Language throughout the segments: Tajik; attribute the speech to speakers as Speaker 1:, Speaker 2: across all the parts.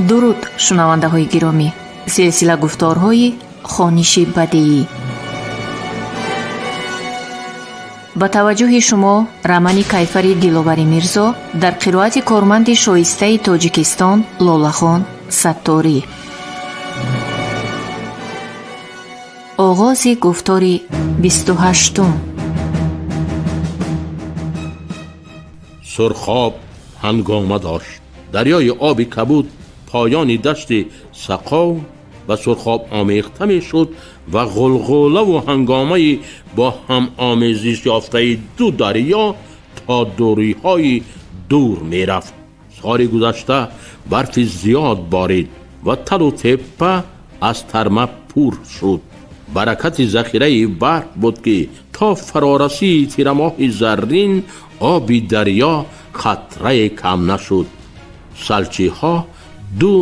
Speaker 1: Дуруд, шунавандаҳои гиромӣ! Силсила гуфторҳои хониши бадеӣ. Ба таваҷҷӯҳи шумо романи Кайфари Диловари Мирзо дар қироати корманди шоистаи Тоҷикистон Лолахон Сатторӣ. Оғози гуфтори 28-ум.
Speaker 2: Сурхоб ҳангома дошт. Дарёи оби кабуд поёни дашти Сақов ба Сурхоб омехта мешуд ва ғулғулаву ҳангомаи бо ҳам омезиш ёфтаи ду дарё то дуриҳои дур мерафт. Соли гузашта барфи зиёд борид ва талу теппа аз тарма пур шуд. Баракати захираи барф буд, ки то фарорасии тирамоҳи заррин оби дарё қатрае кам нашуд. Салчиҳо ду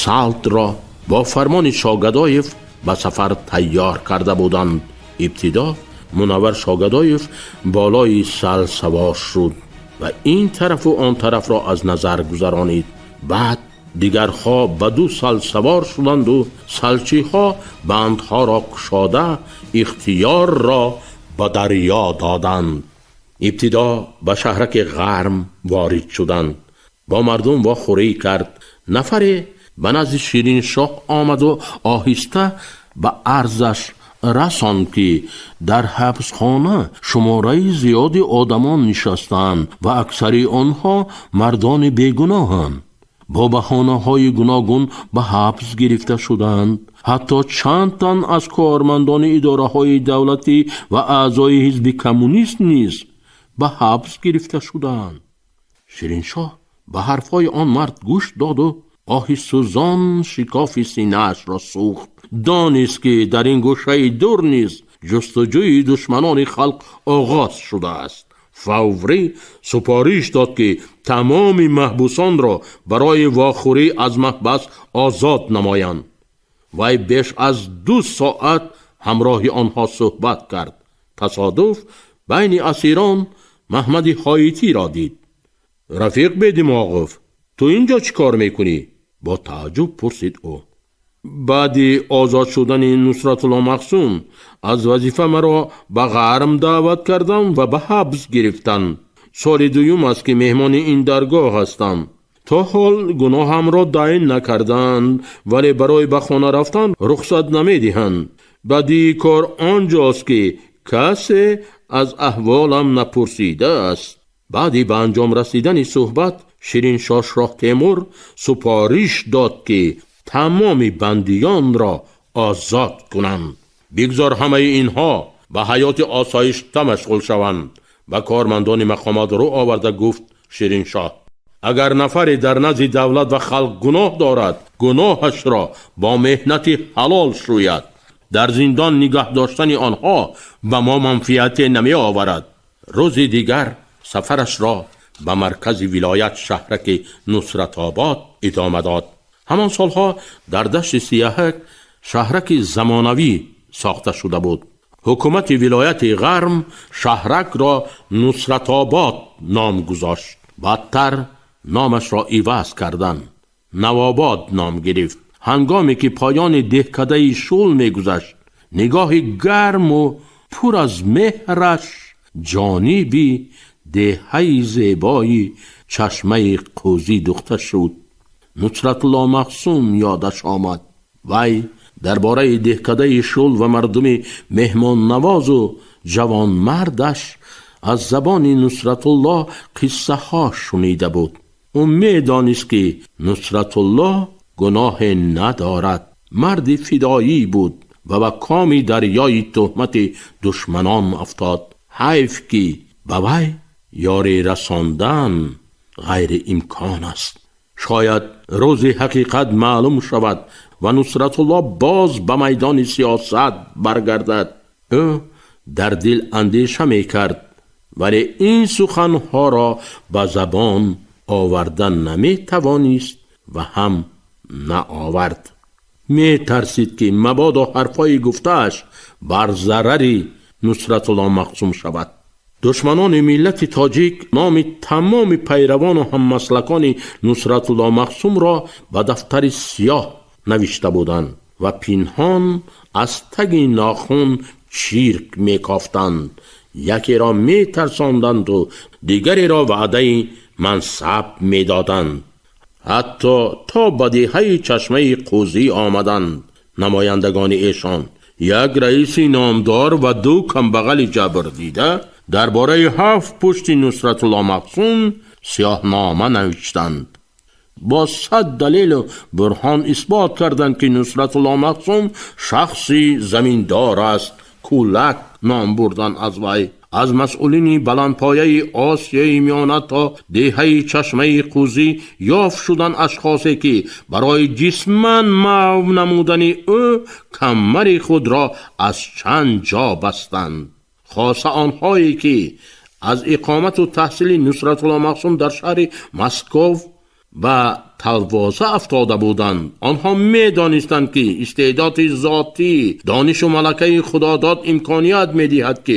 Speaker 2: салтро бо фармони Шогадоев ба сафар тайёр карда буданд. Ибтидо Мунаввар Шогадоев болои сал савор шуд ва ин тарафу он тарафро аз назар гузаронид. Баъд дигарҳо ба ду сал савор шуданду салчиҳо бандҳоро кушода, ихтиёрро ба дарё доданд. Ибтидо ба шаҳраки Ғарм ворид шуданд. Бо мардум вохӯрӣ кард. Нафаре ба назди Шириншоҳ омаду оҳиста ба арзаш расонд, ки дар ҳабсхона шумораи зиёди одамон нишастаанд ва аксари онҳо мардони бегуноҳанд, бо баҳонаҳои гуногун ба ҳабс гирифта шуданд. Ҳатто чанд тан аз кормандони идораҳои давлатӣ ва аъзои ҳизби коммунист низ ба ҳабс гирифта шуданд. Шириншоҳ ба ҳарфҳои он мард гӯш доду оҳи сӯзон шикофи синаашро сӯхт. Донист, ки дар ин гӯшаи дур низ ҷустуҷӯи душманони халқ оғоз шудааст. Фаврӣ супориш дод, ки тамоми маҳбусонро барои вохӯрӣ аз маҳбас озод намоянд. Вай беш аз 2 соат ҳамроҳи онҳо суҳбат кард. Тасодуф байни асирон Маҳмади Ҳоитиро дид. Рафиқ Бедимоғов, ту ин ҷо чӣ кор мекунӣ? Бо тааҷҷуб пурсид ӯ. Баъди озод шудани Нусратулло Мақсум аз вазифа маро ба Ғарм даъват кардам ва ба ҳабс гирифтанд. Соли дуюм аст, ки меҳмони ин даргоҳ ҳастам. То ҳол гуноҳамро дайн накарданд, вале барои ба хона рафтан рухсат намедиҳанд. Бадии кор он ҷост, ки касе аз аҳволам напурсидааст. Баъди ба анҷом расидани суҳбат Шириншоҳ Шоҳтемур супориш дод, ки тамоми бандиёнро озод кунанд. Бигзор ҳамаи инҳо ба ҳаёти осоишта машғул шаванд. Ба кормандони мақомот рӯ оварда гуфт Шириншоҳ: агар нафаре дар назди давлат ва халқ гуноҳ дорад, гуноҳашро бо меҳнати ҳалол шӯяд. Дар зиндон нигаҳ доштани онҳо ба мо манфиате намеоварад. Рӯзи дигар сафарашро ба маркази вилоят, шаҳраки Нусратобод, идома дод. Ҳамон солҳо дар дашти Сияҳак шаҳраки замонавӣ сохта шуда буд. Ҳукумати вилояти Ғарм шаҳракро Нусратобод ном гузошт. Баъдтар номашро иваз карданд, Навобод ном гирифт. Ҳангоме ки поёни деҳкадаи Шул мегузашт, нигоҳи гарму пур аз меҳраш ҷониби деҳаи зебои Чашмаи Қӯзӣ духта шуд. Нусратулло Мақсум ёдаш омад. Вай дар бораи деҳкадаи Шул ва мардуми меҳмоннавозу ҷавонмардаш аз забони Нусратулло қиссаҳо шунида буд. Ӯ медонист, ки Нусратулло гуноҳе надорад, марди фидоӣ буд ва ба коми дарёи туҳмати душманон афтод. Ҳайф, ки ба вай ёрӣ расондан ғайриимкон аст. Шояд рӯзи ҳақиқат маълум шавад ва Нусратулло боз ба майдони сиёсат баргардад. Ӯ дар дил андеша мекард, вале ин суханҳоро ба забон овардан наметавонист ва ҳам наовард. Метарсид, ки мабодо ҳарфҳои гуфтааш бар зарари Нусратулло Мақсум шавад. Душманони миллати тоҷик номи тамоми пайравону ҳаммаслакони Нусратулло Махсумро ба дафтари сиёҳ навишта буданд ва пинҳон аз таги нохун чирк мекофтанд. Якеро метарсонданду дигареро ваъдаи мансаб медоданд. Ҳатто то ба деҳаи Чашмаи Қӯзӣ омаданд намояндагони эшон. Як раиси номдор ва ду камбағали ҷабрдида дар бораи ҳафт пушти Нусратулло Махсум сиёҳнома навиштанд. Бо 100 далелу бурҳон исбот карданд, ки Нусратулло Махсум шахси заминдор аст. Кулак ном бурданд аз вай. Аз масъулини баландпояи Осиёи Миёна то деҳаи Чашмаи Қӯзӣ ёфт шуданд ашхосе, ки барои ҷисман маҳв намудани ӯ камари худро аз чанд ҷо бастанд. Хоса онҳое, ки аз иқомату таҳсили Нусратулло Махсум дар шаҳри Москов ба талвоза афтода буданд. Онҳо медонистанд, ки истеъдоди зотӣ, донишу малакаи худодод имконият медиҳад, ки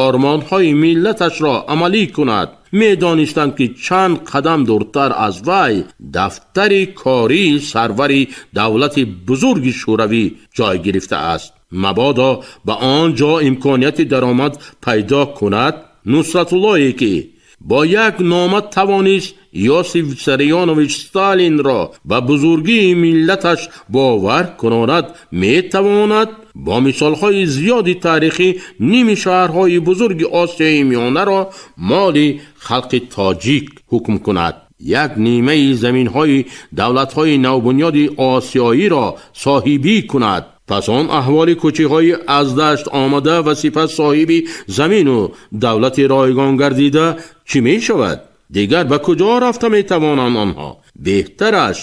Speaker 2: ормонҳои миллаташро амалӣ кунад. Медонистанд, ки чанд қадам дуртар аз вай дафтари кории сарвари давлати бузурги Шӯравӣ ҷой гирифтааст. Мабодо ба он ҷо имконияти даромад пайдо кунад, Нусратуллое, ки бо як нома тавонист Иосиф Виссарионович Сталинро ба бузургии миллаташ бовар кунонад, метавонад бо мисолҳои зиёди таърихӣ ними шаҳрҳои бузурги Осиёи Миёнаро моли халқи тоҷик ҳукм кунад, як нимаи заминҳои давлатҳои навбунёди осиёиро соҳибӣ кунад. Пас он аҳволи кӯчиҳои аз дашт омада ва сипас соҳиби замину давлати ройгон гардида чӣ мешавад? Дигар ба куҷо рафта метавонанд онҳо? Беҳтараш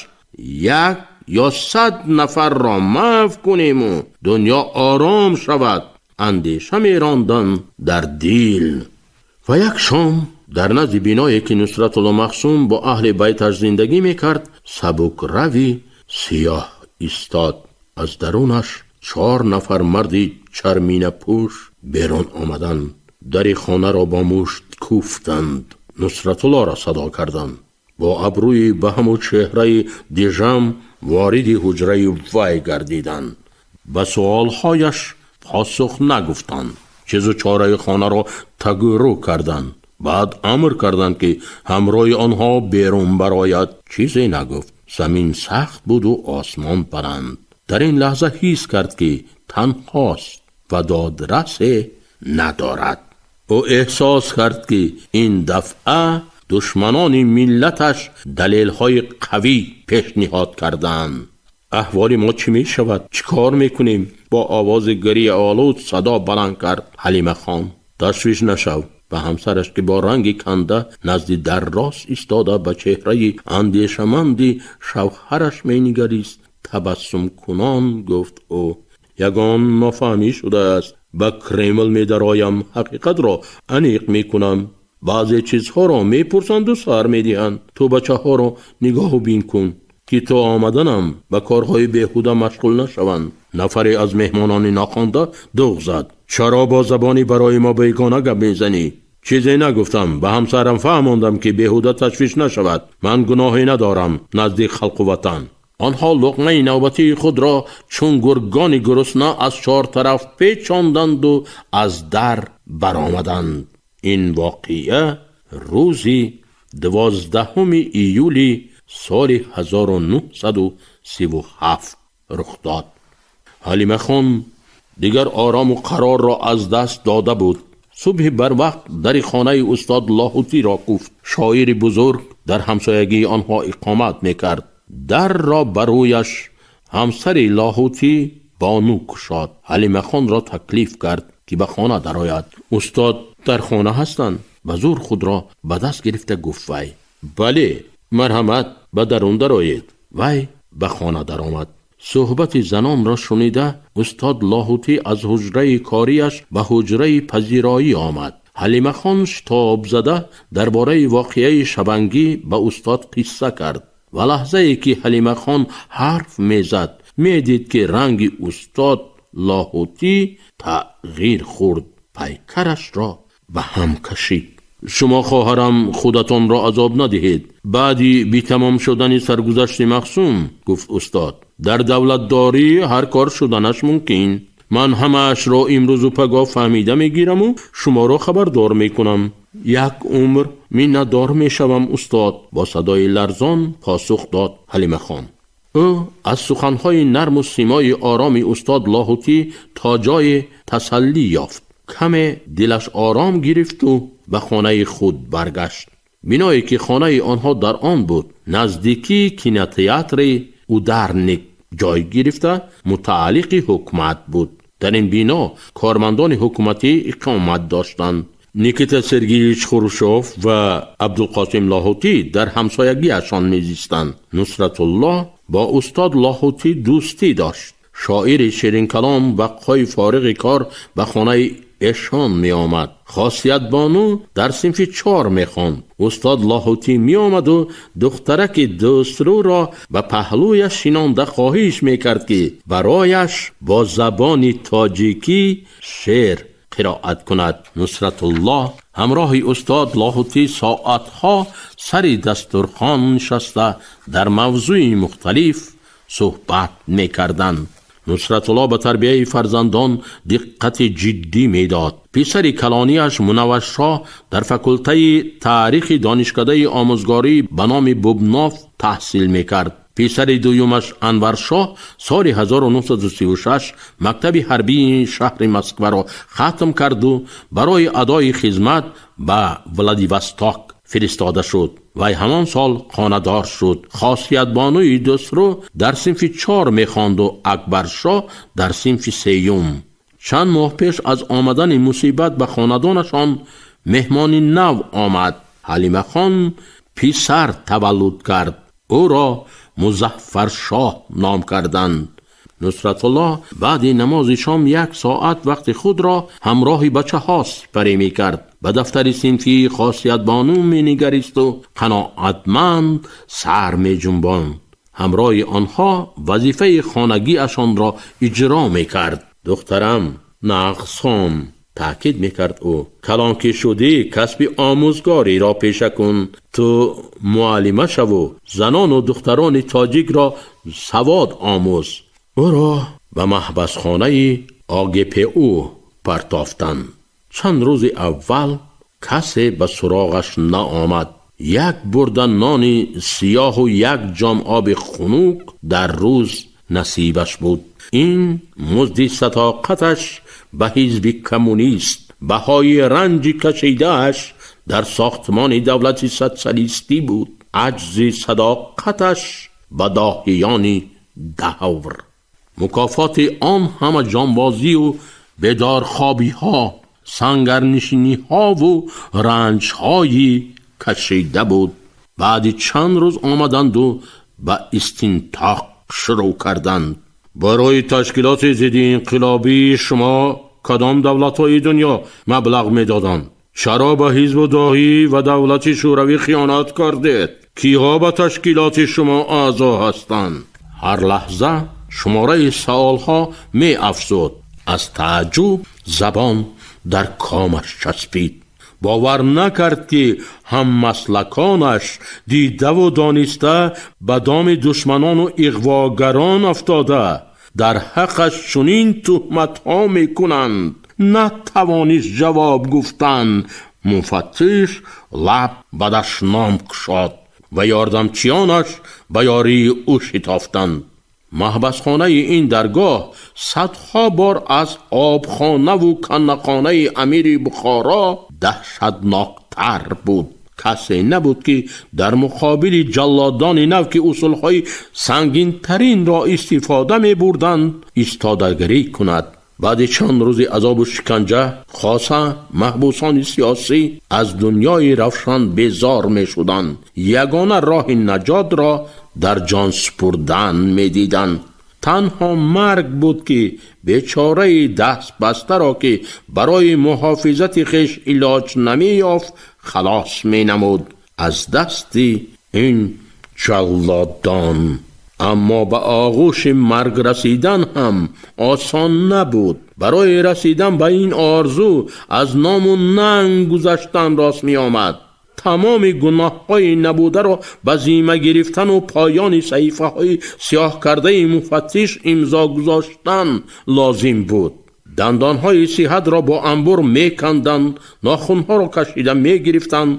Speaker 2: як ё 100 нафарро маҳв кунему дунё ором шавад, андеша меронданд дар дил. Ва як шом дар назди биное, ки Нусратулло Махсум бо аҳли байташ зиндагӣ мекард, сабукрави сиёҳ истод. Аз дарунаш чор нафар марди чарминапӯш берун омаданд, дари хонаро бо мушт кӯфтанд, Нусратуллоро садо карданд. Бо абрӯи баҳаму чеҳраи дижам вориди ҳуҷраи вай гардиданд. Ба суолҳояш посух нагуфтанд, чизу чораи хонаро тагурӯ карданд. Баъд амр карданд, ки ҳамроҳи онҳо берун барояд. Чизе нагуфт. Замин сахт буду осмон баланд. Дар ин лаҳза ҳис кард, ки танҳост ва додрасе надорад. Ӯ эҳсос кард, ки ин дафъа душманони миллаташ далелҳои қавӣ пешниҳод карданд. Аҳволи мо чӣ мешавад? Чӣ кор мекунем? Бо овози гирияолуд садо баланд кард Ҳалимахон. Ташвиш нашав, ба ҳамсараш, ки бо ранги канда назди дар рост истода ба чеҳраи андешаманди шавҳараш менигарист, табассумкунон гуфт ӯ. Ягон нофаҳмӣ шудааст. Ба Кремл медароям, ҳақиқатро аниқ мекунам. Баъзе чизҳоро мепурсанду сар медиҳанд. Ту бачаҳоро нигоҳу бин кун, ки то омаданам ба корҳои беҳуда машғул нашаванд. Нафаре аз меҳмонони нохонда дуғ зад: Чаро бо забони барои мо бегона гап мезанӣ? Чизе нагуфтам. Ба ҳамсарам фаҳмондам, ки беҳуда ташвиш нашавад. Ман гуноҳе надорам назди халқу ватан. Онҳо луқмаи навбатии худро чун гургони гурусна аз чор тараф печонданду аз дар баромаданд. Ин воқеа рӯзи 12 июли соли 1937 рух дод. Ҳалимахон дигар орому қарорро аз даст дода буд. Субҳи барвақт дари хонаи устод Лоҳутиро куфт. Шоири бузург дар ҳамсоягии онҳо иқомат мекард. Дарро ба рӯяш ҳамсари Лоҳутӣ Бону кушод. Ҳалимахонро таклиф кард, ки ба хона дарояд. Устод дар хона ҳастанд? Ба зур худро ба даст гирифта гуфт вай. Бале, марҳамат, ба дарун дароед. Вай ба хона даромад. Суҳбати занонро шунида, устод Лоҳутӣ аз ҳуҷраи кориаш ба ҳуҷраи пазироӣ омад. Ҳалимахон шитобзада дар бораи воқеаи шабангӣ ба устод қисса кард ва лаҳзае ки Ҳалимахон ҳарф мезад, медид, ки ранги устод Лоҳутӣ тағйир хӯрд, пайкарашро ба ҳам кашид. Шумо, хоҳарам, худатонро азоб надиҳед. Баъди битамом шудани саргузашти Мақсум, гуфт устод, дар давлатдорӣ ҳар кор шуданаш мумкин. Ман ҳамаашро имрӯзу пагоҳ фаҳмида мегираму шуморо хабардор мекунам. Як умр миннатдор мешавам, устод, бо садои ларзон посух дод Ҳалимахон. Ӯ аз суханҳои нарму симои ороми устод Лоҳутӣ то ҷое тасаллӣ ёфт. Каме дилаш ором гирифту ба хонаи худ баргашт. Биное ки хонаи онҳо дар он буд, наздикии кинотеатри «Ударник» ҷой гирифта, мутааллиқи ҳукумат буд. Дар ин бино кормандони ҳукуматӣ иқомат доштанд. Никита Сергеевич Хрущёв ва Абдулқосим Лоҳутӣ дар ҳамсоягиашон мезистанд. Нусратуллоҳ бо устод Лоҳутӣ дӯстӣ дошт. Шоири ширинкалом вақтҳои фориғи кор ба хонаи эшон меомад. Хосиятбону дар синфи чор мехонд. Устод Лоҳутӣ меомаду духтараки дӯстрӯро ба паҳлӯяш шинонда хоҳиш мекард, ки барояш бо забони тоҷикӣ шеър қироат кунад. Нусратуллоҳ ҳамроҳи устод Лоҳутӣ соатҳо сари дастурхон нишаста, дар мавзӯи мухталиф суҳбат мекарданд. Нусратулло ба тарбияи фарзандон диққати ҷиддӣ медод. Писари калонияш Мунавваршоҳ дар факултаи таърихи Донишкадаи омӯзгорӣ ба номи Бубнов таҳсил мекард. Писари дуюмаш Анваршоҳ соли 1936 мактаби ҳарбии шаҳри Москваро хатм карду барои адои хизмат ба Владивосток фиристода шуд. Вай ҳамон сол хонадор шуд. Хосиятбонуи дӯстрӯ дар синфи чор мехонду Акбаршоҳ дар синфи сеюм. Чанд моҳ пеш аз омадани мусибат ба хонадонашон меҳмони нав омад. Ҳалимахон писар таваллуд кард. Ӯро Музаффаршоҳ ном карданд. Нусратуллоҳ баъди намози шом як соат вақти худро ҳамроҳи бачаҳо сипарӣ мекард. Ба дафтари синфии Хосиятбону менигаристу қаноатманд сар меҷунбонд. Ҳамроҳи онҳо вазифаи хонагиашонро иҷро мекард. Духтарам, нағзхон, таъкид мекард ӯ, калон ки шудӣ, касби омӯзгориро пеша кун. Ту муаллима шаву занону духтарони тоҷикро савод омӯз. Ӯро ба маҳбасхонаи ОГПУ партофтанд. Чанд рӯзи аввал касе ба суроғаш наомад. Як бурда нони сиёҳу як ҷом оби хунук дар рӯз насибаш буд. Ин музди садоқаташ ба ҳизби коммунист, баҳои ранҷи кашидааш дар сохтмони давлати социалистӣ буд, аҷзи садоқаташ ба доҳиёни давр, мукофоти он ҳама ҷонбозию бедорхобиҳо, сангарнишиниҳову ранҷҳои кашида буд. Баъди чанд рӯз омаданду ба истинтоқ шурӯъ карданд. Барои ташкилоти зидди инқилобии шумо кадом давлатҳои дунё маблағ медоданд? Чаро ба ҳизбу доҳӣ ва давлати шӯравӣ хиёнат кардед? Киҳо ба ташкилоти шумо аъзо ҳастанд? Ҳар лаҳза шумораи саволҳо меафзуд. Аз тааҷҷуб забон дар комаш часпид. Бовар накард, ки ҳаммаслаконаш дидаву дониста ба доми душманону иғвогарон афтода, дар ҳаққаш чунин туҳматҳо мекунанд. Натавонист ҷавоб гуфтан. Муфаттиш лаб ба дашном кушод ва ёрдамчиёнаш ба ёрии ӯ шитофтанд. Маҳбасхонаи ин даргоҳ садҳо бор аз обхонаву каннахонаи амири Бухоро даҳшатноктар буд. Касе набуд, ки дар муқобили ҷаллодони нав, ки усулҳои сангинтаринро истифода мебурданд, истодагарӣ кунад. Баъди чанд рӯзи азобу шиканҷа, хоса маҳбусони сиёсӣ аз дунёи равшан безор мешуданд. Ягона роҳи наҷотро дар ҷон супурдан медиданд. Танҳо марг буд, ки бечораи дастбастаро, ки барои муҳофизати хеш илоҷ намеёфт, халос менамуд аз дасти ин ҷаллодон. Аммо ба оғӯши марг расидан ҳам осон набуд. Барои расидан ба ин орзу аз ному нанг гузаштан рост меомад. Тамоми гуноҳҳои набударо ба зимма гирифтану поёни саҳифаҳои сиёҳкардаи муфаттиш имзо гузоштан лозим буд. Дандонҳои сиҳатро бо анбур меканданд, нохунҳоро кашида мегирифтанд,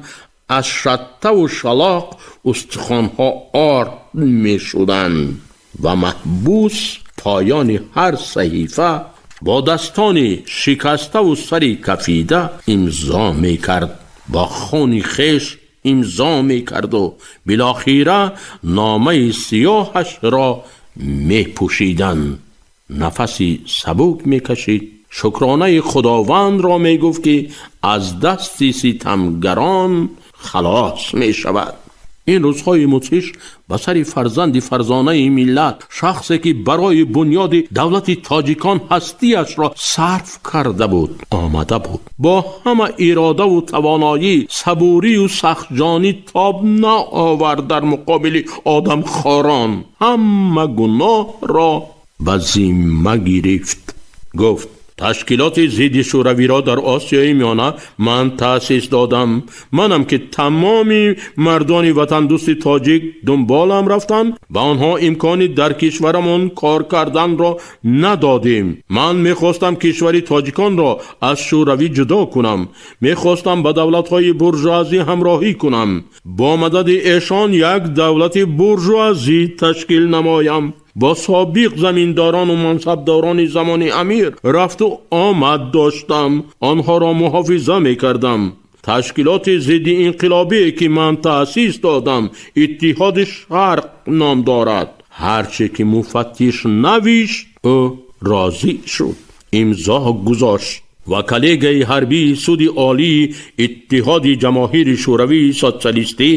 Speaker 2: аз шаттаву шалоқ устухонҳо орд мешуданд ва маҳбус поёни ҳар саҳифа бо дастони шикаставу сари кафида имзо мекард, бо хуни хеш имзо мекарду билохира номаи сиёҳашро мепӯшиданд. Нафаси сабук мекашид, шукронаи худовандро мегуфт, ки аз дасти ситамгарон халос мешавад. Ин рӯзҳои мудҳиш ба сари фарзанди фарзонаи миллат, шахсе ки барои бунёди давлати тоҷикон ҳастиашро сарф карда буд, омада буд. Бо ҳама иродаву тавоноӣ, сабурию сахтҷонӣ тоб наовард дар муқобили одамхорон. Ҳама гуноҳро ба зимма гирифт. Гуфт: ташкилоти зидди шӯравиро дар Осиёи Миёна ман таъсис додам. Манам ки тамоми мардони ватандӯсти тоҷик дунболам рафтанд, ба онҳо имкони дар кишварамон кор карданро надодем. Ман мехостам кишвари тоҷиконро аз шӯравӣ ҷудо кунам. Мехостам ба давлатҳои буржуазӣ ҳамроҳӣ кунам. Бо мадади эшон як давлати буржуазӣ ташкил намоям. Бо собиқ заминдорону мансабдорони замони амир рафту омад доштам, онҳоро муҳофиза мекардам. Ташкилоти зидди инқилобие ки ман таъсис додам, Иттиҳоди Шарқ ном дорад. Ҳарче ки муфаттиш навишт, ӯ розӣ шуд, имзо гузошт ва коллегияи ҳарбии суди олии Иттиҳоди Ҷамоҳири Шӯравии Социалистӣ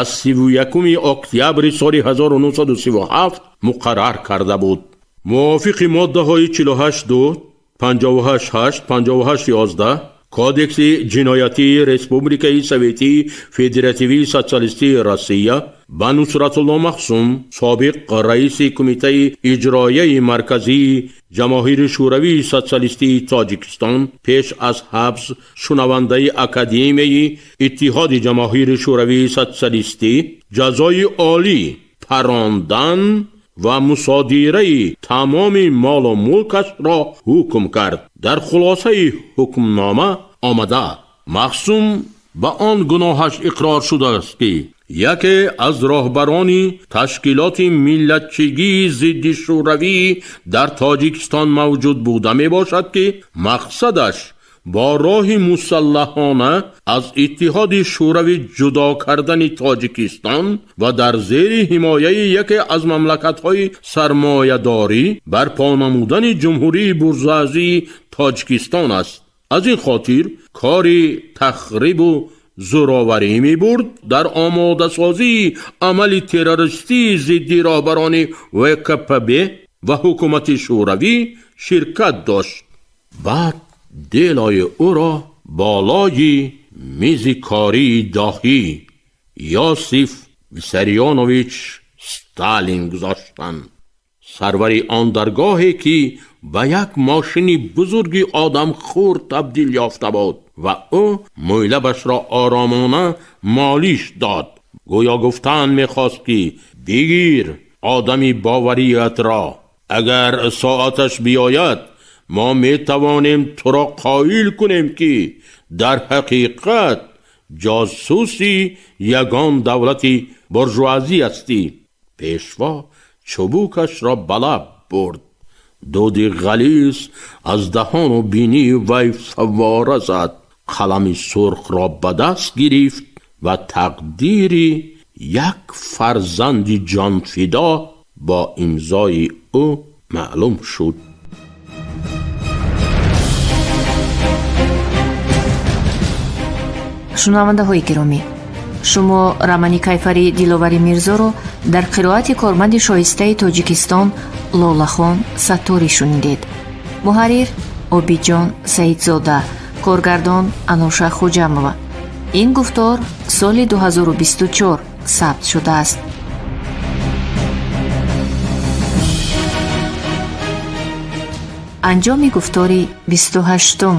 Speaker 2: аз 31 октябри соли 1937 муқаррар карда буд. Мувофиқи моддаҳои 48.2, 58.8, 58.11 Кодекси ҷиноятии Республикаи Советии Федеративии Социалистии Россия ба Нусратулло Махсум, собиқ раиси Кумитаи иҷроияи Марказии Ҷамоҳири Шӯравии Социалистии Тоҷикистон, пеш аз ҳабс шунавандаи Академияи Иттиҳоди Ҷамоҳири Шӯравии Социалистӣ, ҷазои олӣ парондан ва мусодираи тамоми молу мулкашро ҳукм кард. Дар хулосаи ҳукмнома омада: Махсум ба он гуноҳаш иқрор шудааст, ки яке аз роҳбарони ташкилоти миллатчигии зидди шӯравӣ дар Тоҷикистон мавҷуд буда мебошад, ки мақсадаш бо роҳи мусаллаҳона аз Иттиҳоди Шӯравӣ ҷудо кардани Тоҷикистон ва дар зери ҳимояи яке аз мамлакатҳои сармоядорӣ барпо намудани ҷумҳурии буржуазии Тоҷикистон аст. Аз ин хотир кори тахрибу зӯроварӣ мебурд, дар омодасозии амали террористии зидди роҳбарони ВКПБ ва ҳукумати шӯравӣ ширкат дошт. Баъд делои ӯро болои мизи кории доҳӣ Ёсиф Виссарионович Сталин гузоштанд, сарвари он даргоҳе, ки ба як мошини бузурги одамхӯр табдил ёфта буд, ва ӯ мӯйлабашро оромона молиш дод, гӯё гуфтан мехост, ки бигир одами бовариятро, агар соаташ биёяд, мо метавонем туро қоил кунем, ки дар ҳақиқат ҷосуси ягон давлати буржуазӣ ҳастӣ. Пешво чубукашро ба лаб бурд. Дуди ғализ аз даҳону бинии вай фаввора зад. Қалами сурхро ба даст гирифт ва тақдири як фарзанди ҷонфидо бо имзои ӯ маълум шуд.
Speaker 1: Шунавандаҳои гиромӣ, шумо рамани кайфари Диловари Мирзоро дар қироати корманди шоистаи Тоҷикистон Лолахон Сатторӣ шунидед. Муҳаррир Обиҷон Саидзода, коргардон Ануша Хуҷамова. Ин гуфтор соли 2024 сабт шудааст. Анҷоми гуфтори 28-ум.